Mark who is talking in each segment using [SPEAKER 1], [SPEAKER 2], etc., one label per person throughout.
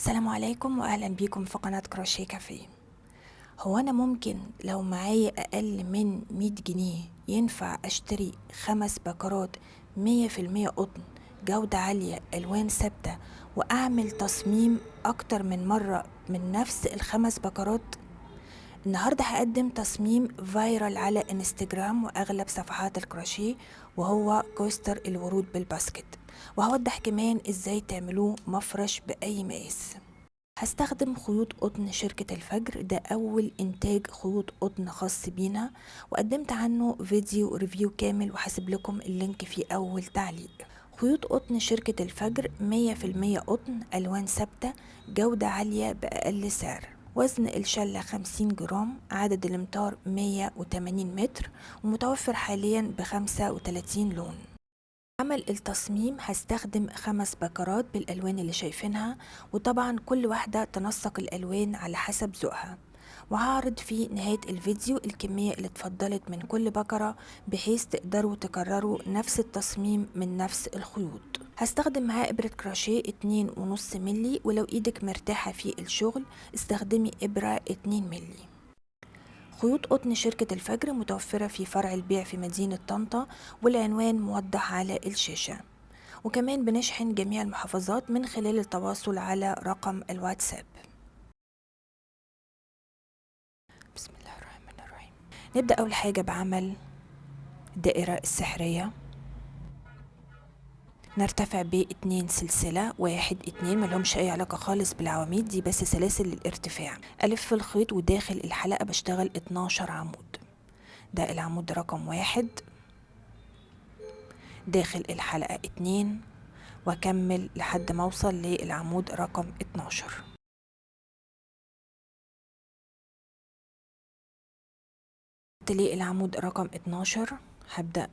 [SPEAKER 1] السلام عليكم واهلا بيكم في قناة كروشيه كافيه. هو انا ممكن لو معايا اقل من 100 جنيه ينفع اشتري 5 بكرات 100% قطن جودة عالية الوان ثابتة واعمل تصميم اكتر من مرة من نفس ال5 بكرات؟ النهاردة هقدم تصميم viral على انستجرام واغلب صفحات الكروشيه، وهو coaster الورود بال basket، وهوضح كمان ازاي تعملوه مفرش باي مقاس. هستخدم خيوط قطن شركة الفجر، ده أول إنتاج خيوط قطن خاص بينا، وقدمت عنه فيديو review كامل وهسيب لكم ال link في أول تعليق. خيوط قطن شركة الفجر 100% قطن، ألوان ثابتة، جودة عالية بأقل سعر. وزن الشلة 50 جرام، عدد الأمتار 180 متر، ومتوفر حاليا ب35 لون. عمل التصميم هستخدم 5 بكرات بالألوان اللي شايفينها، وطبعا كل واحدة تنسق الألوان على حسب ذوقها، وهعرض في نهاية الفيديو الكمية اللي اتفضلت من كل بكرة بحيث تقدروا تكرروا نفس التصميم من نفس الخيوط. هستخدم معاه إبرة كروشيه 2.5 ملي، ولو ايدك مرتاحة في الشغل استخدمي إبرة 2 ملي. خيوط قطن شركة الفجر متوفرة في فرع البيع في مدينة طنطا، والعنوان موضح على الشاشة، وكمان بنشحن جميع المحافظات من خلال التواصل على رقم الواتساب. بسم الله الرحمن الرحيم. نبدأ أول حاجة بعمل الدائرة السحرية. نرتفع ب2 سلسلة، 1 2، ملهمش أي علاقة خالص بالعواميد دي، بس سلاسل للارتفاع. ألف الخيط وداخل الحلقة بشتغل 12 عمود. ده العمود رقم 1، داخل الحلقة 2، وأكمل لحد ما أوصل للعمود رقم 12. للعمود رقم 12 هبدأ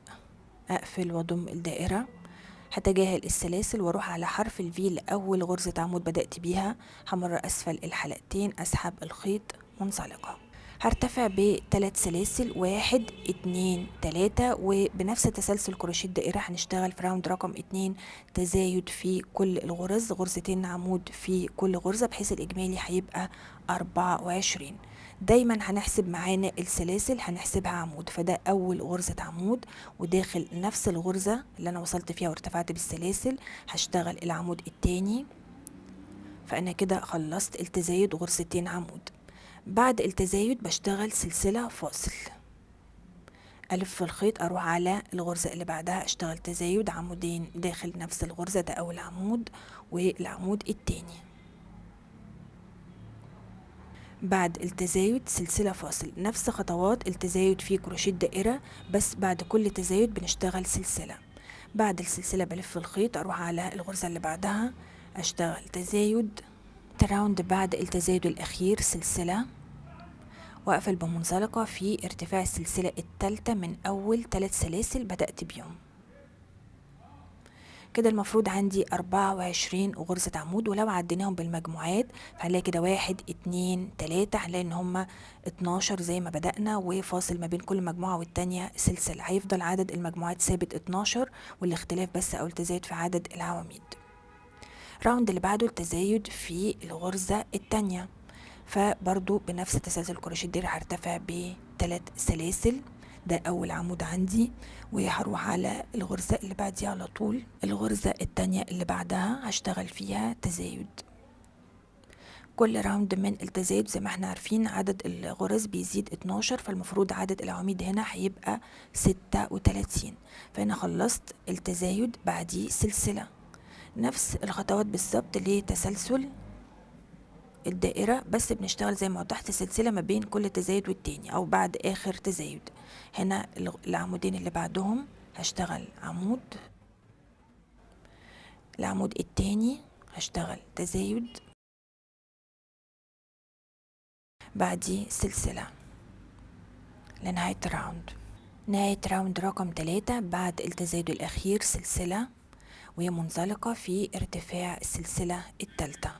[SPEAKER 1] أقفل وأضم الدائرة، هتجاهل السلاسل واروح على حرف الفي لأول غرزة عمود بدأت بيها، همر أسفل الحلقتين، أسحب الخيط منزلقة، هرتفع بتلات سلاسل، 1 2 3، وبنفس تسلسل كروشيه الدائرة هنشتغل في round رقم 2 تزايد في كل الغرز، غرزتين عمود في كل غرزة، بحيث الإجمالي هيبقى 24. دايما هنحسب معانا السلاسل هنحسبها عمود، فده أول غرزة عمود، وداخل نفس الغرزة اللي أنا وصلت فيها وارتفعت بالسلاسل هشتغل العمود التاني. فأنا كده خلصت التزايد غرزتين عمود. بعد التزايد بشتغل سلسلة فاصل، ألف الخيط، أروح على الغرزة اللي بعدها أشتغل تزايد عمودين داخل نفس الغرزة، ده أول عمود والعمود التاني. بعد التزايد سلسلة فاصل، نفس خطوات التزايد في كروشيه الدائرة، بس بعد كل تزايد بنشتغل سلسلة. بعد السلسلة بلف الخيط، أروح على الغرزة اللي بعدها أشتغل تزايد. round بعد التزايد الأخير سلسلة، وأقفل بمنزلقة في ارتفاع السلسلة التالتة من أول 3 سلاسل بدأت بيهم. كده المفروض عندي 24 غرزة عمود، ولو عديناهم بالمجموعات فهنلاقي كده 1 2 3، هنلاقي ان هما 12 زي ما بدأنا، وفاصل ما بين كل مجموعة والتانية سلسلة. هيفضل عدد المجموعات ثابت 12، والاختلاف بس او التزايد في عدد العواميد. round اللي بعده التزايد في الغرزة التانية، فبرضو بنفس تسلسل كروشيه الدائرة هرتفع بتلات سلاسل، ده أول عمود عندي، وهروح على الغرزة اللي بعديها على طول، الغرزة التانية اللي بعدها هشتغل فيها تزايد. كل round من التزايد زي ما احنا عارفين عدد الغرز بيزيد 12، فالمفروض عدد العواميد هنا هيبقى 36. فأنا خلصت التزايد، بعديه سلسلة، نفس الخطوات بالظبط لتسلسل الدائرة، بس بنشتغل زي ما وضحت سلسلة ما بين كل تزايد والتاني أو بعد آخر تزايد. هنا العمودين اللي بعدهم هشتغل عمود، العمود التاني هشتغل تزايد، بعديه سلسلة لنهاية ال round. نهاية round رقم 3 بعد التزايد الأخير سلسلة، وهي منزلقة في ارتفاع السلسلة التالتة.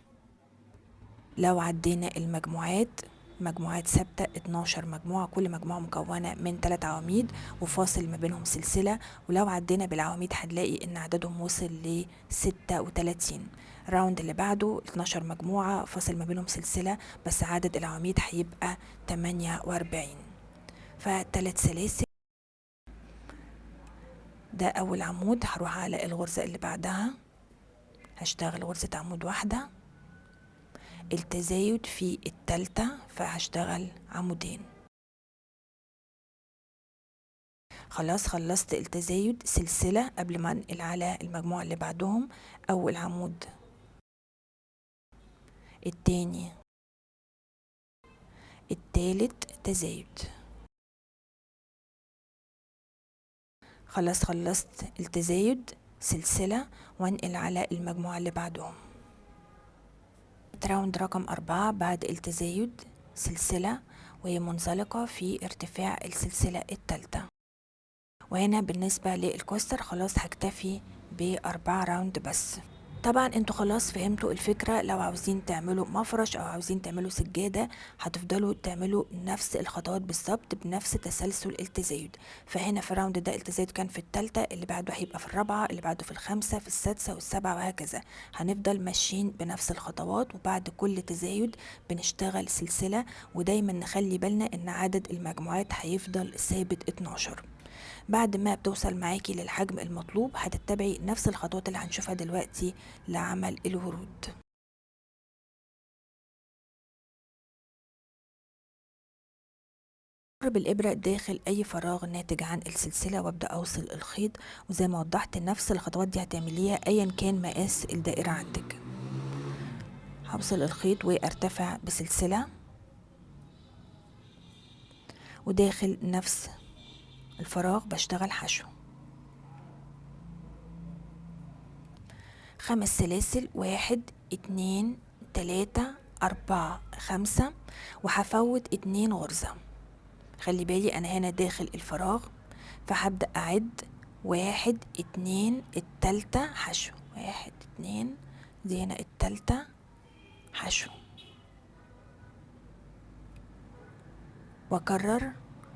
[SPEAKER 1] لو عدينا المجموعات، مجموعات ثابتة 12 مجموعة، كل مجموعة مكونة من 3 عواميد وفاصل ما بينهم سلسلة، ولو عدينا بالعواميد هنلاقي ان عددهم وصل ل 36. round اللي بعده 12 مجموعة فاصل ما بينهم سلسلة، بس عدد العواميد هيبقى 48. فتلات سلاسل، ده اول عمود. هروح على الغرزة اللي بعدها هشتغل غرزة عمود واحدة، التزايد في التالتة فهشتغل عمودين. خلاص خلصت التزايد، سلسلة قبل ما انقل على المجموعة اللي بعدهم. اول عمود، التاني، التالت، تزايد. خلاص خلصت التزايد، سلسلة، وانقل على المجموعة اللي بعدهم. round رقم 4 بعد التزايد سلسلة، وهي منزلقة في ارتفاع السلسلة التالتة. وهنا بالنسبة لل coaster خلاص هكتفي ب4 round بس. طبعا انتوا خلاص فهمتوا الفكرة. لو عاوزين تعملوا مفرش او عاوزين تعملوا سجادة هتفضلوا تعملوا نفس الخطوات بالظبط بنفس تسلسل التزايد. فهنا في ال round ده التزايد كان في التالتة، اللي بعده هيبقى في الرابعة، اللي بعده في الخامسة، في السادسة والسابعة، وهكذا. هنفضل ماشيين بنفس الخطوات، وبعد كل تزايد بنشتغل سلسلة، ودايما نخلي بالنا ان عدد المجموعات هيفضل ثابت 12. بعد ما بتوصل معاكي للحجم المطلوب هتتبعي نفس الخطوات اللي هنشوفها دلوقتي لعمل الورود. بالإبرة داخل أي فراغ ناتج عن السلسلة وابدأ أوصل الخيط، وزي ما وضحت نفس الخطوات دي هتعمليها أيا كان مقاس الدائرة عندك. هوصل الخيط وارتفع بسلسلة، وداخل نفس الفراغ بشتغل حشو 5 سلاسل، 1 2 3 4 5، وهفوت 2 غرزة. خلي بالي انا هنا داخل الفراغ، فهبدأ اعد 1 2، التالتة حشو، 1 2، دي هنا التالتة حشو، واكرر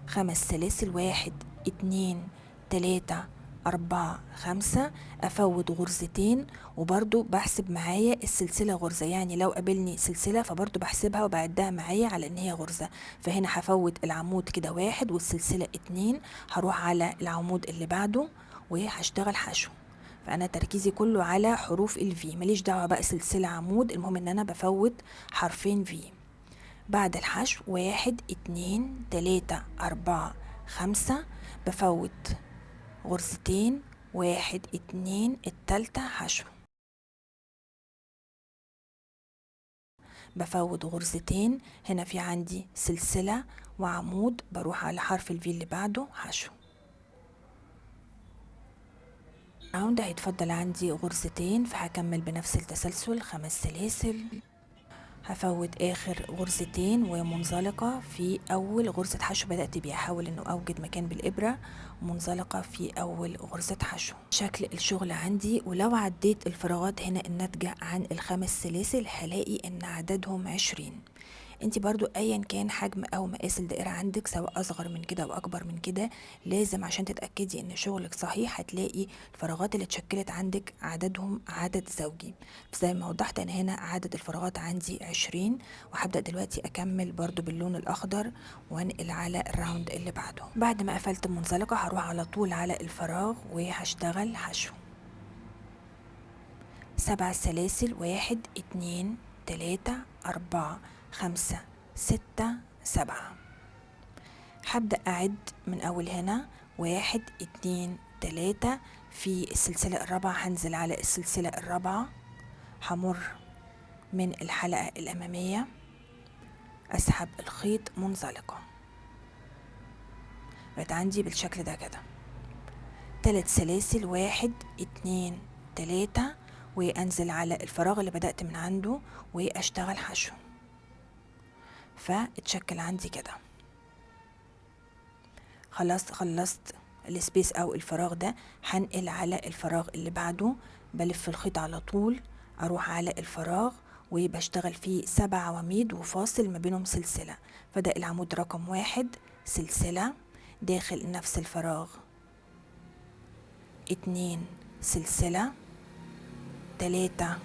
[SPEAKER 1] 5 سلاسل، 1 2 3 4 5، افوت غرزتين، وبرضو بحسب معايا السلسلة غرزة، يعني لو قابلني سلسلة فبرضو بحسبها وبعدها معايا على ان هي غرزة. فهنا هفوت العمود كده 1 والسلسلة 2، هروح على العمود اللي بعده وهشتغل حشو. فانا تركيزي كله على حروف ال V، ماليش دعوة بقى سلسلة عمود، المهم ان انا بفوت حرفين V. بعد الحشو 1 2 3 4 5، بفوت غرزتين، 1 2، التالتة حشو، بفوت غرزتين. هنا في عندي سلسلة وعمود، بروح على حرف ال V اللي بعده حشو. round هيتفضل عندي غرزتين، فهكمل بنفس التسلسل 5 سلاسل، هفوت اخر غرزتين ومنزلقة في اول غرزة حشو بدأت بيها. احاول انه اوجد مكان بالابرة، منزلقة في اول غرزة حشو. شكل الشغل عندي، ولو عديت الفراغات هنا الناتجة عن ال5 سلاسل هلاقي ان عددهم 20. انت برضو ايا كان حجم او مقاس الدائرة عندك، سواء اصغر من كده او اكبر من كده، لازم عشان تتأكدي ان شغلك صحيح هتلاقي الفراغات اللي اتشكلت عندك عددهم عدد زوجي. زي ما وضحت انا هنا عدد الفراغات عندي 20، وهبدأ دلوقتي اكمل برضو باللون الاخضر وانقل على ال round اللي بعده. بعد ما قفلت المنزلقة هروح على طول على الفراغ وهشتغل حشو 7 سلاسل، 1 2 3 4 5 6 7. هبدأ أعد من أول هنا 1 2 3، في السلسلة الرابعة هنزل على السلسلة الرابعة، همر من الحلقة الأمامية، أسحب الخيط منزلقة، بقت عندي بالشكل ده كده. 3 سلاسل، 1 2 3، وأنزل على الفراغ اللي بدأت من عنده وأشتغل حشو، فاتشكل عندي كده. خلاص خلصت السبيس او الفراغ ده، هنقل على الفراغ اللي بعده، بلف الخيط على طول، اروح على الفراغ وبشتغل فيه 7 عواميد وفاصل ما بينهم سلسلة. فده العمود رقم 1 سلسلة داخل نفس الفراغ، 2 سلسلة، 3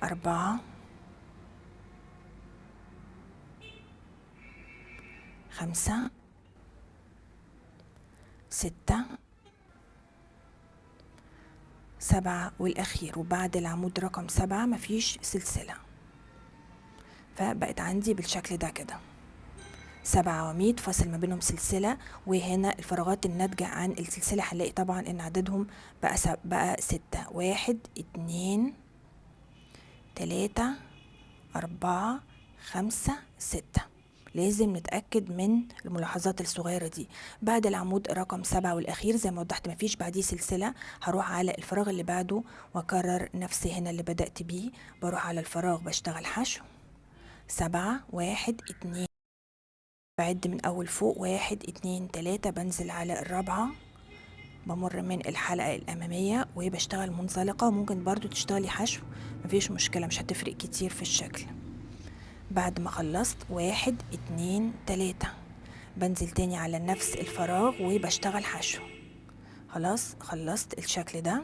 [SPEAKER 1] 4، 5، 6، 7 والأخير. وبعد العمود رقم 7 مفيش سلسلة، فبقت عندي بالشكل ده كده 7 عواميد فاصل ما بينهم سلسلة. وهنا الفراغات الناتجة عن السلسلة هنلاقي طبعا ان عددهم بقى 6، 1، 2، 3، 4، 5، 6. لازم نتأكد من الملاحظات الصغيرة دي. بعد العمود رقم 7 والأخير زي ما وضحت مفيش بعديه سلسلة، هروح على الفراغ اللي بعده وأكرر نفس هنا اللي بدأت بيه. بروح على الفراغ بشتغل حشو 7، 1، 2، بعد من أول فوق 1، 2، 3، بنزل على الرابعة، بمر من الحلقة الأمامية وبشتغل منزلقة. ممكن برضو تشتغلي حشو مفيش مشكلة، مش هتفرق كتير في الشكل. بعد ما خلصت 1، 2، 3، بنزل تاني على نفس الفراغ وبشتغل حشو. خلاص خلصت الشكل ده،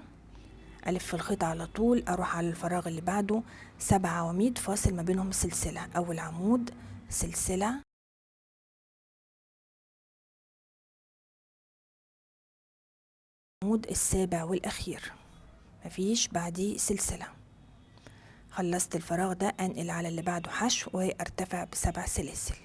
[SPEAKER 1] ألف الخيط على طول، أروح على الفراغ اللي بعده 7 عواميد فاصل ما بينهم سلسلة. أول عمود سلسلة، العمود السابع والأخير مفيش بعديه سلسلة. خلصت الفراغ ده أنقل على اللي بعده حشو وأرتفع ب7 سلاسل.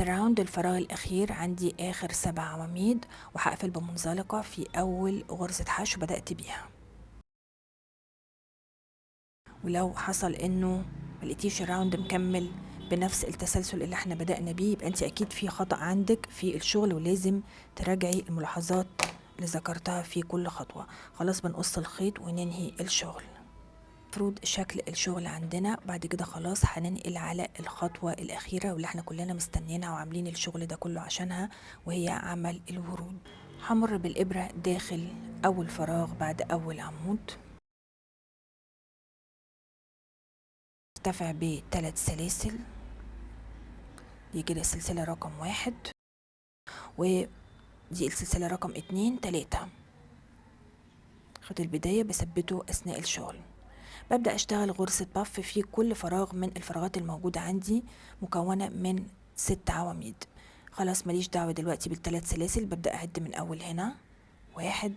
[SPEAKER 1] round الفراغ الأخير عندي آخر 7 عواميد، وهقفل بمنزلقة في أول غرزة حشو بدأت بيها. ولو حصل إنه ملقتيش ال round مكمل بنفس التسلسل اللي احنا بدأنا بيه، يبقى انت اكيد في خطأ عندك في الشغل، ولازم تراجعي الملاحظات اللي ذكرتها في كل خطوة. خلاص بنقص الخيط وننهي الشغل. مفروض شكل الشغل عندنا بعد كده خلاص هننقل على الخطوة الأخيرة واللي احنا كلنا مستنيينها وعاملين الشغل ده كله عشانها، وهي عمل الورود. همر بالإبرة داخل أول فراغ بعد أول عمود، ارتفع ب3 سلاسل، دي كده السلسلة رقم 1، ودي السلسلة رقم 2، 3. خط البداية بثبته أثناء الشغل. ببدأ أشتغل غرزة باف في كل فراغ من الفراغات الموجودة عندي، مكونة من 6 عواميد. خلاص ماليش دعوة دلوقتي بالثلاث سلاسل، ببدأ أعد من أول هنا 1،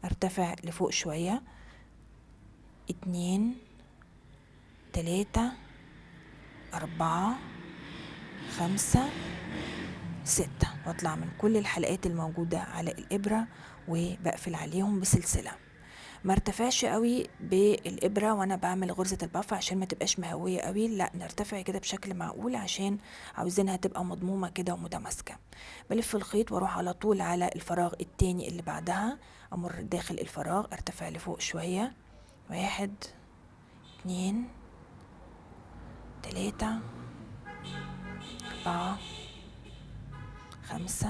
[SPEAKER 1] أرتفع لفوق شوية، 2، 3، 4، 5، 6، واطلع من كل الحلقات الموجودة على الإبرة وبقفل عليهم بسلسلة. ما ارتفعش قوي بالإبرة وانا بعمل غرزة الباف عشان ما تبقاش مهوية قوي، لا نرتفع كده بشكل معقول عشان عاوزينها تبقى مضمومة كده ومتماسكة. بلف الخيط واروح على طول على الفراغ التاني اللي بعدها، امر داخل الفراغ ارتفع لفوق شوية، 1، 2، 3، 4، 5،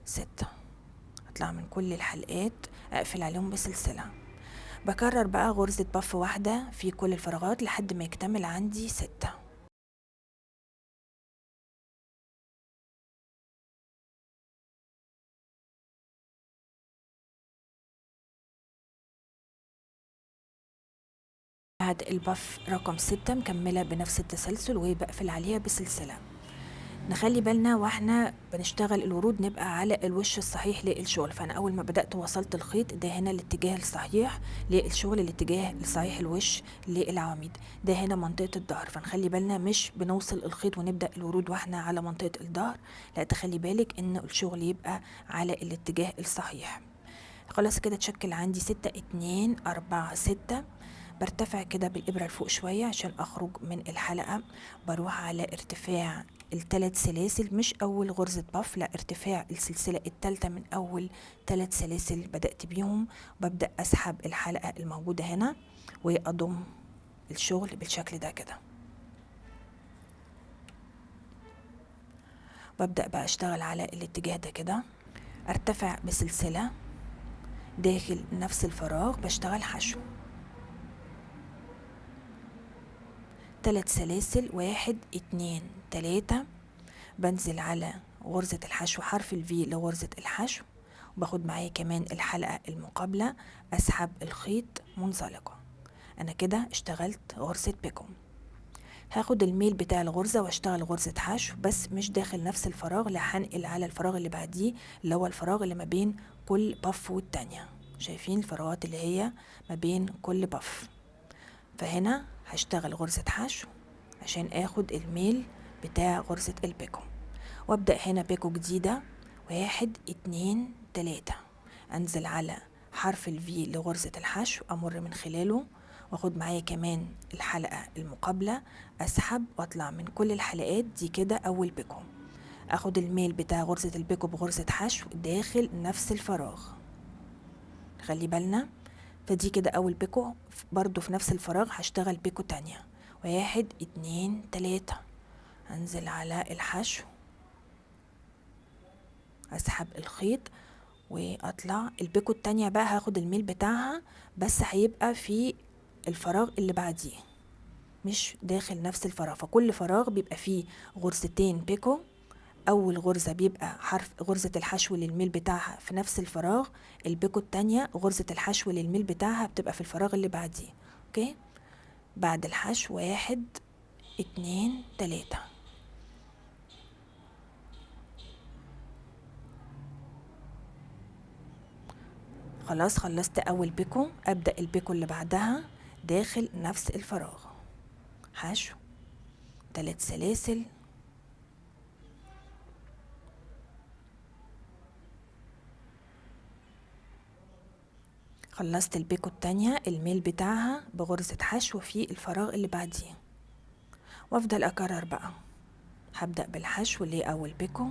[SPEAKER 1] 6، اطلع من كل الحلقات اقفل عليهم بسلسلة. بكرر بقى غرزة باف واحدة في كل الفراغات لحد ما يكتمل عندي 6. بعد الباف رقم 6 مكملة بنفس التسلسل وبقفل عليها بسلسلة. نخلي بالنا واحنا بنشتغل الورود نبقى على الوش الصحيح للشغل، فانا اول ما بدأت وصلت الخيط ده هنا الاتجاه الصحيح للشغل، الاتجاه الصحيح الوش للعواميد، ده هنا منطقة الظهر، فنخلي بالنا مش بنوصل الخيط ونبدأ الورود واحنا على منطقة الظهر، لا تخلي بالك ان الشغل يبقى على الاتجاه الصحيح. خلاص كده اتشكل عندي 6، 2، 4، 6. برتفع كده بالإبرة لفوق شوية عشان أخرج من الحلقة، بروح على ارتفاع الثلاث سلاسل، مش أول غرزة باف، لا ارتفاع السلسلة الثالثة من أول 3 سلاسل بدأت بيهم، ببدأ أسحب الحلقة الموجودة هنا وأضم الشغل بالشكل ده كده. ببدأ بقى أشتغل على الاتجاه ده كده، ارتفع بسلسلة داخل نفس الفراغ، بشتغل حشو 3 سلاسل، 1، 2، 3، بنزل على غرزة الحشو حرف ال V لغرزة الحشو، وباخد معايا كمان الحلقة المقابلة، اسحب الخيط منزلقة. انا كده اشتغلت غرزة بيكو. هاخد الميل بتاع الغرزة واشتغل غرزة حشو، بس مش داخل نفس الفراغ، لا هنقل على الفراغ اللي بعديه اللي هو الفراغ اللي ما بين كل puff والتانية. شايفين الفراغات اللي هي ما بين كل puff؟ فهنا هشتغل غرزة حشو عشان اخد الميل بتاع غرزة البيكو، وابدأ هنا بيكو جديدة، 1 2 3، انزل على حرف ال V لغرزة الحشو، امر من خلاله واخد معايا كمان الحلقة المقابلة، اسحب واطلع من كل الحلقات دي كده اول بيكو، اخد الميل بتاع غرزة البيكو بغرزة حشو داخل نفس الفراغ، خلي بالنا. فدي كده اول بيكو، برضو في نفس الفراغ هشتغل بيكو تانية، 1 2 3، انزل على الحشو، اسحب الخيط واطلع. البيكو التانية بقى هاخد الميل بتاعها، بس هيبقى في الفراغ اللي بعديه مش داخل نفس الفراغ. فكل فراغ بيبقى فيه غرزتين بيكو، اول غرزة بيبقى حرف غرزة الحشو للميل بتاعها في نفس الفراغ، البيكو التانية غرزة الحشو للميل بتاعها بتبقى في الفراغ اللي بعديه. okay، بعد الحشو 1 2 3. خلاص خلصت اول بيكو، ابدأ البيكو اللي بعدها داخل نفس الفراغ، حشو 3 سلاسل، خلصت البيكو التانية الميل بتاعها بغرزة حشو في الفراغ اللي بعديه، وافضل اكرر بقى. هبدأ بالحشو اللي اول بيكو،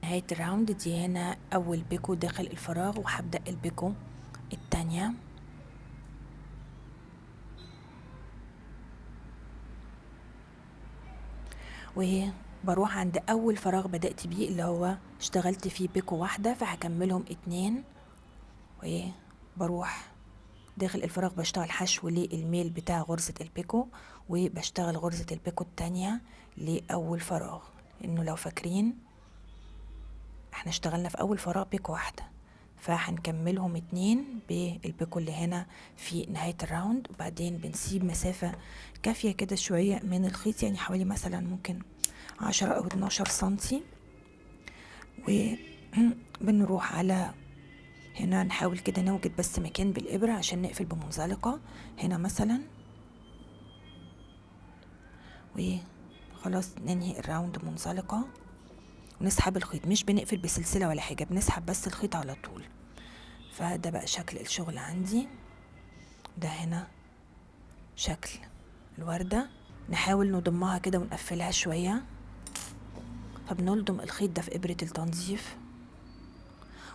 [SPEAKER 1] نهاية ال round دي هنا أول بيكو داخل الفراغ، وهبدأ البيكو التانية. وبروح عند أول فراغ بدأت بيه اللي هو اشتغلت فيه بيكو واحدة، فهكملهم 2، وبروح داخل الفراغ بشتغل حشو للميل بتاع غرزة البيكو، وبشتغل غرزة البيكو التانية لأول فراغ، لأنه لو فاكرين احنا اشتغلنا في أول فراغ بيكو واحدة، فهنكملهم 2 بالبيكو اللي هنا في نهاية ال round. وبعدين بنسيب مسافة كافية كده شوية من الخيط، يعني حوالي مثلا ممكن 10 أو 12 سنتي، وبنروح على هنا نحاول كده نوجد بس مكان بالإبرة عشان نقفل بمنزلقة هنا مثلا، وخلاص ننهي ال round منزلقة ونسحب الخيط. مش بنقفل بسلسلة ولا حاجة، بنسحب بس الخيط على طول. فده بقى شكل الشغل عندي. ده هنا شكل الوردة، نحاول نضمها كده ونقفلها شوية، فبنلضم الخيط ده في إبرة التنظيف.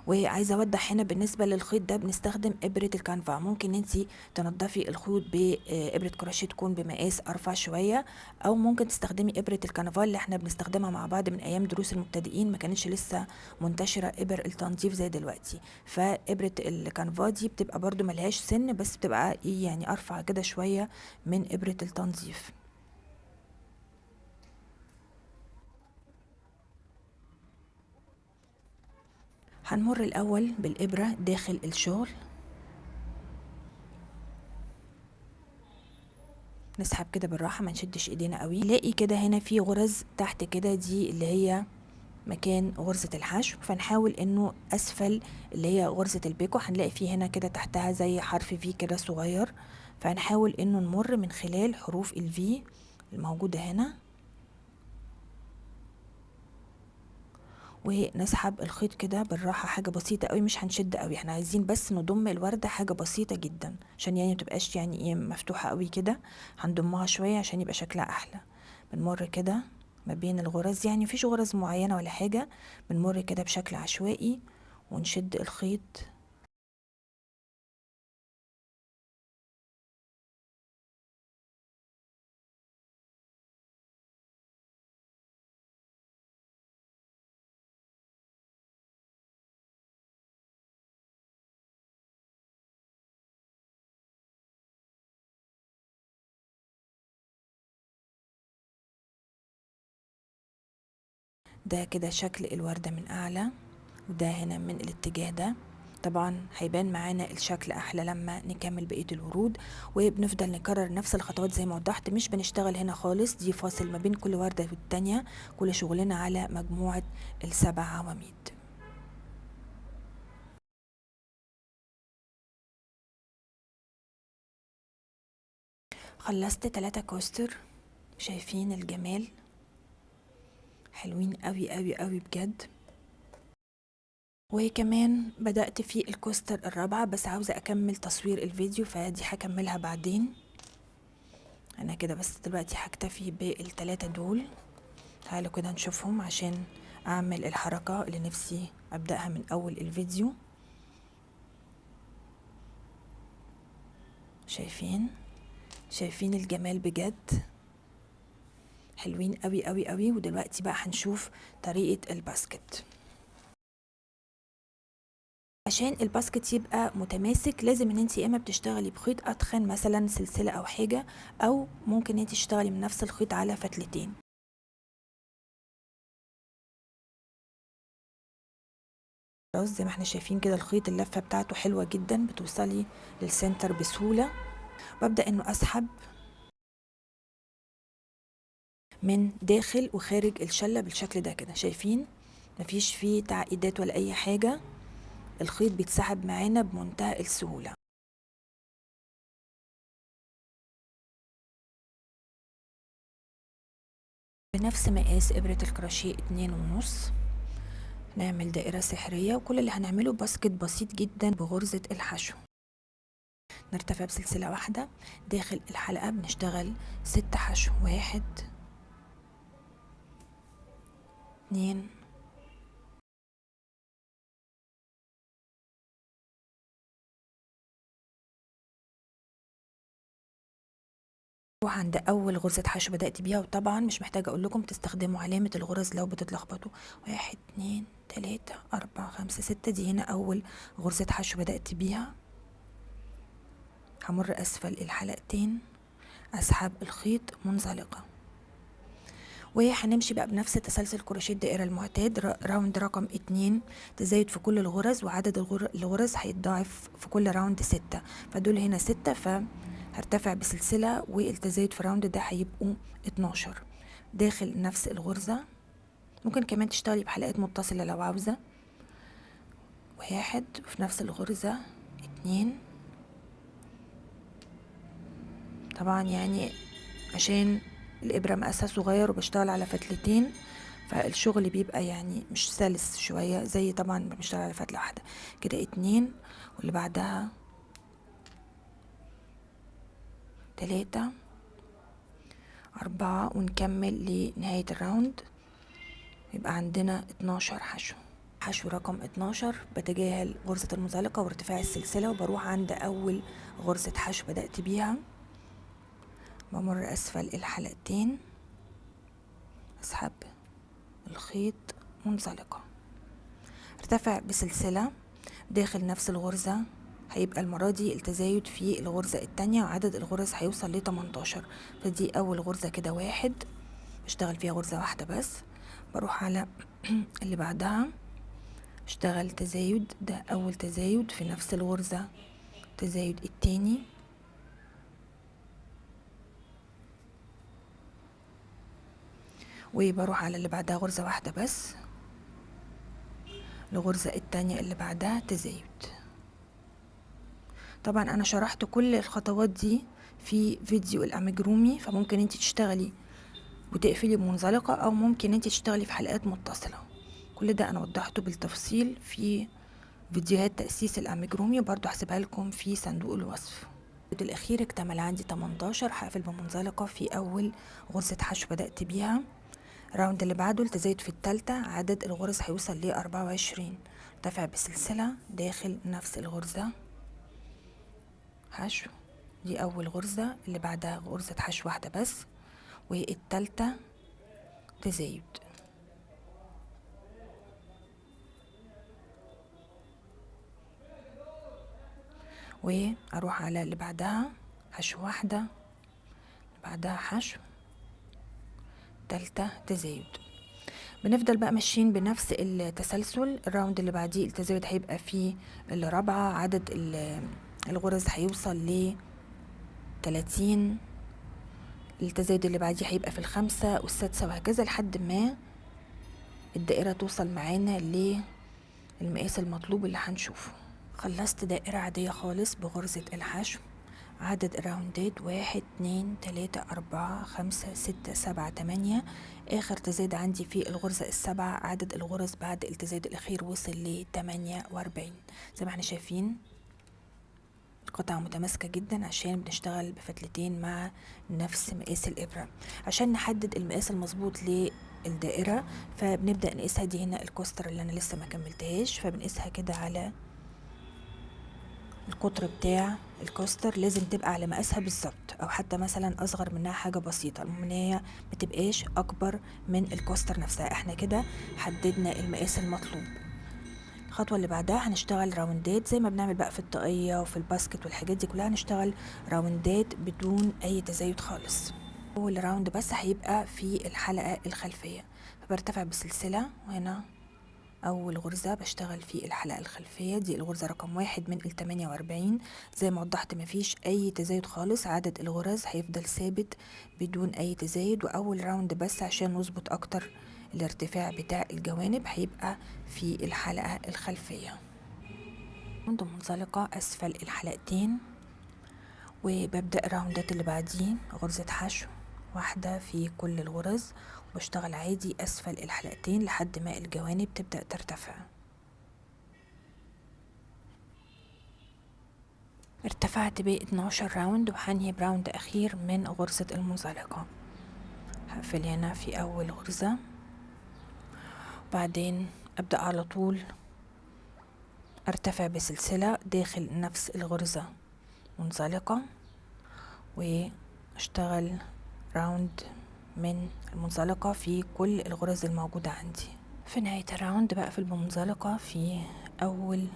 [SPEAKER 1] وعايزة أوضح هنا بالنسبة للخيط ده بنستخدم إبرة الكانفا، ممكن انتي تنضفي الخيوط بإبرة كروشيه تكون بمقاس أرفع شوية، أو ممكن تستخدمي إبرة الكانفا اللي احنا بنستخدمها مع بعض من أيام دروس المبتدئين، ما كانتش لسه منتشرة إبر التنظيف زي دلوقتي. فإبرة الكانفا دي بتبقى برضو ملهاش سن، بس بتبقى يعني أرفع كده شوية من إبرة التنظيف. هنمر الأول بالإبرة داخل الشغل، نسحب كده بالراحة ما نشدش ايدينا قوي. نلاقي كده هنا في غرز تحت كده، دي اللي هي مكان غرزة الحشو، فنحاول انه اسفل اللي هي غرزة البيكو هنلاقي فيه هنا كده تحتها زي حرف V كده صغير، فهنحاول انه نمر من خلال حروف ال V الموجودة هنا، ونسحب الخيط كده بالراحة، حاجة بسيطة قوي، مش هنشد قوي، احنا عايزين بس نضم الوردة حاجة بسيطة جدا عشان يعني متبقاش يعني ايه مفتوحة قوي كده، هنضمها شوية عشان يبقى شكلها احلى. بنمر كده ما بين الغرز، يعني مفيش غرز معينة ولا حاجة، بنمر كده بشكل عشوائي ونشد الخيط. ده كده شكل الوردة من أعلى، وده هنا من الاتجاه ده. طبعا هيبان معانا الشكل أحلى لما نكمل بقية الورود. وبنفضل نكرر نفس الخطوات زي ما وضحت، مش بنشتغل هنا خالص، دي فاصل ما بين كل وردة والتانية، كل شغلنا على مجموعة ال7 عواميد. خلصت 3 coaster، شايفين الجمال؟ حلوين قوي قوي قوي بجد. وكمان بدأت في ال coaster الرابعة، بس عاوزة أكمل تصوير الفيديو فدي هكملها بعدين. أنا كده بس دلوقتي هكتفي بالتلاتة دول. تعالوا كده نشوفهم عشان أعمل الحركة اللي نفسي أبدأها من أول الفيديو. شايفين الجمال بجد؟ حلوين قوي قوي قوي. ودلوقتي بقى هنشوف طريقة ال basket. عشان ال basket يبقى متماسك لازم ان انت يا اما بتشتغلي بخيط اتخن مثلا سلسلة او حاجة، او ممكن انت تشتغلي من نفس الخيط على فتلتين. خلاص زي ما احنا شايفين كده الخيط اللفة بتاعته حلوة جدا، بتوصلي لل center بسهولة. ببدأ انه اسحب من داخل وخارج الشلة بالشكل ده كده، شايفين مفيش فيه تعقيدات ولا اي حاجة، الخيط بيتسحب معانا بمنتهى السهولة. بنفس مقاس إبرة الكروشيه 2.5 نعمل دائرة سحرية، وكل اللي هنعمله basket بسيط جدا بغرزة الحشو. نرتفع بسلسلة واحدة داخل الحلقة، بنشتغل 6 حشو، 1 2 نروح عند أول غرزة حشو بدأت بيها، وطبعا مش محتاجة أقول لكم تستخدموا علامة الغرز لو بتتلخبطوا. 1 2 3 4 5 6، دي هنا أول غرزة حشو بدأت بيها. همر أسفل الحلقتين، أسحب الخيط منزلقة، وهنمشي بقى بنفس تسلسل كروشيه الدائرة المعتاد. round رقم 2 تزايد في كل الغرز، وعدد الغرز هيتضاعف في كل round 6، فدول هنا 6، فهرتفع بسلسلة، والتزايد في round ده هيبقوا 12 داخل نفس الغرزة. ممكن كمان تشتغلي بحلقات متصلة لو عاوزة. 1 وفي نفس الغرزة 2، طبعا عشان الإبرة مقاسها صغير وبشتغل على فتلتين فالشغل بيبقى مش سلس شوية زي طبعا ما بنشتغل على فتلة واحدة كده. 2 واللي بعدها 3 4، ونكمل لنهاية ال round. يبقى عندنا 12 حشو. حشو رقم 12 بتجاهل غرزة المنزلقة وارتفاع السلسلة، وبروح عند أول غرزة حشو بدأت بيها، بمر أسفل الحلقتين، أسحب الخيط منزلقة، ارتفع بسلسلة داخل نفس الغرزة. هيبقى المرة دي التزايد في الغرزة التانية، وعدد الغرز هيوصل لتمنتاشر، فدي أول غرزة كده 1 بشتغل فيها غرزة واحدة بس. بروح على اللي بعدها اشتغل تزايد، ده أول تزايد في نفس الغرزة، تزايد التاني، وبروح على اللي بعدها غرزة واحدة بس، الغرزة التانية اللي بعدها تزايد. طبعا انا شرحت كل الخطوات دي في فيديو الاميجرومي، فممكن انت تشتغلي وتقفلي بمنزلقة، او ممكن انت تشتغلي في حلقات متصلة. كل ده انا وضحته بالتفصيل في فيديوهات تأسيس الاميجرومي، وبرضو هسيبها لكم في صندوق الوصف. الفيديو الاخير اكتمل عندي 18. هقفل بمنزلقة في اول غرزة حشو بدأت بيها، ال round اللي بعده التزايد في التالتة، عدد الغرز هيوصل ل 24. ارتفع بسلسلة داخل نفس الغرزة حشو، دي أول غرزة، اللي بعدها غرزة حشو واحدة بس، والتالتة تزايد. واروح على اللي بعدها حشو واحدة، اللي بعدها حشو، تالتة تزايد. بنفضل بقى ماشيين بنفس التسلسل. ال round اللي بعديه التزايد هيبقى فيه الرابعة، عدد الغرز هيوصل ل 30. التزايد اللي بعديه هيبقى في الخامسة والسادسة وهكذا لحد ما الدائرة توصل معانا للمقاس المطلوب اللي هنشوفه. خلصت دائرة عادية خالص بغرزة الحشو. عدد الراوندات 1 2 3 4 5 6 7 8. آخر تزايد عندي في الغرزة السابعة، عدد الغرز بعد التزايد الأخير وصل ل 48. زي ما احنا شايفين القطعة متماسكة جدا عشان بنشتغل بفتلتين مع نفس مقاس الإبرة. عشان نحدد المقاس المظبوط للدائرة فبنبدأ نقيسها. دي هنا ال coaster اللي أنا لسه ما كملتهاش، فبنقيسها كده على القطر بتاع ال coaster، لازم تبقى على مقاسها بالظبط او حتى مثلا اصغر منها حاجه بسيطه، المهم ان هي ما تبقاش اكبر من ال coaster نفسها. احنا كده حددنا المقاس المطلوب. الخطوه اللي بعدها هنشتغل راوندات زي ما بنعمل بقى في الطاقيه وفي ال basket والحاجات دي كلها، هنشتغل راوندات بدون اي تزايد خالص. اول round بس هيبقى في الحلقه الخلفيه، فبرتفع بسلسله، وهنا اول غرزة بشتغل في الحلقة الخلفية، دي الغرزة رقم 1 من 48. زي ما وضحت مفيش اي تزايد خالص، عدد الغرز هيفضل ثابت بدون اي تزايد. واول round بس عشان نظبط اكتر الارتفاع بتاع الجوانب هيبقى في الحلقة الخلفية. round منزلقة اسفل الحلقتين، وببدأ الراوندات اللي بعديه غرزة حشو واحدة في كل الغرز، وبشتغل عادي اسفل الحلقتين لحد ما الجوانب تبدأ ترتفع. ارتفعت ب 12 round، وهنهي ب round اخير من غرزة المنزلقة. هقفل هنا في اول غرزة، وبعدين ابدأ على طول ارتفع بسلسلة داخل نفس الغرزة منزلقة، واشتغل round من المنزلقة في كل الغرز الموجودة عندي. في نهاية ال round بقفل بمنزلقة في أول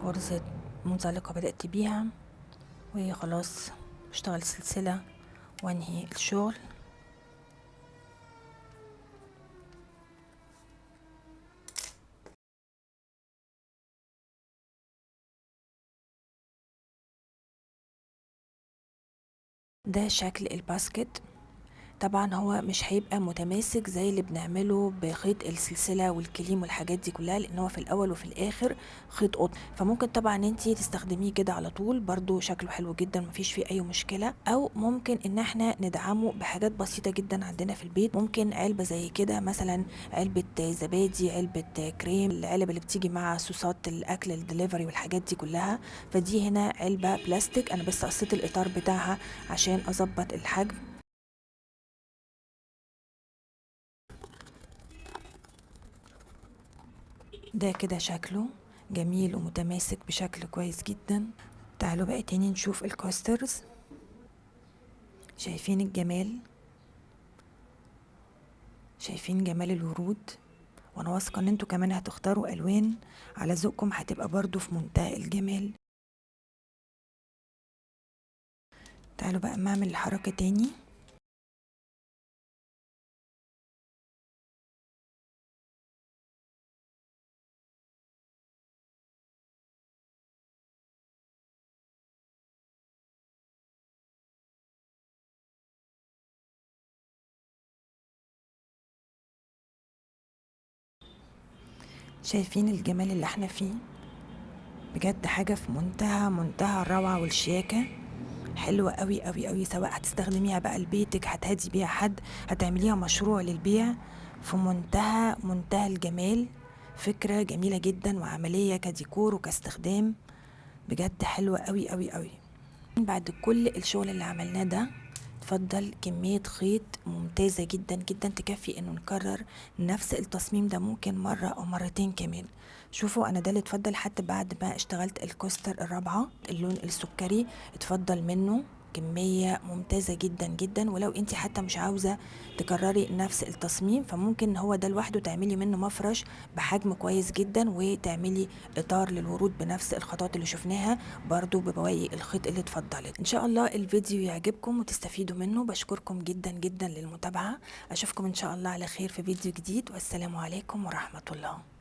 [SPEAKER 1] غرزة منزلقة بدأت بيها، وخلاص بشتغل سلسلة وانهي الشغل. ده شكل ال basket. طبعا هو مش هيبقى متماسك زي اللي بنعمله بخيط السلسلة والكليم والحاجات دي كلها، لان هو في الاول وفي الاخر خيط قطن، فممكن طبعا انتي تستخدميه كده على طول، برضو شكله حلو جدا مفيش فيه اي مشكلة. او ممكن ان احنا ندعمه بحاجات بسيطة جدا عندنا في البيت، ممكن علبة زي كده مثلا، علبة زبادي، علبة كريم، العلب اللي بتيجي مع صوصات الاكل الدليفري والحاجات دي كلها. فدي هنا علبة بلاستيك، انا بس قصيت الاطار بتاعها عشان اظبط الحجم. ده كده شكله جميل ومتماسك بشكل كويس جدا. تعالوا بقى تاني نشوف ال coasters. شايفين الجمال؟ شايفين جمال الورود؟ وانا واثقه ان انتوا كمان هتختاروا الوان على ذوقكم، هتبقى برضو في منتهى الجمال. تعالوا بقى اما اعمل الحركه تاني. شايفين الجمال اللي احنا فيه؟ بجد حاجة في منتهى الروعة والشياكة، حلوة قوي قوي قوي. سواء هتستخدميها بقى لبيتك، هتهدي بيها حد، هتعمليها مشروع للبيع، في منتهى الجمال. فكرة جميلة جدا وعملية كديكور وكاستخدام، بجد حلوة قوي قوي قوي. بعد كل الشغل اللي عملناه ده اتفضل كمية خيط ممتازة جدا جدا تكفي انه نكرر نفس التصميم ده ممكن مرة او مرتين كمان. شوفوا انا ده اللي اتفضل حتى بعد ما اشتغلت ال coaster الرابعة اللون السكري، اتفضل منه كمية ممتازة جدا جدا. ولو انت حتى مش عاوزة تكرري نفس التصميم فممكن هو ده لوحده تعملي منه مفرش بحجم كويس جدا، وتعملي اطار للورود بنفس الخطوات اللي شفناها برضو ببواقي الخيط اللي اتفضلت. ان شاء الله الفيديو يعجبكم وتستفيدوا منه. بشكركم جدا جدا للمتابعة، اشوفكم ان شاء الله على خير في فيديو جديد، والسلام عليكم ورحمة الله.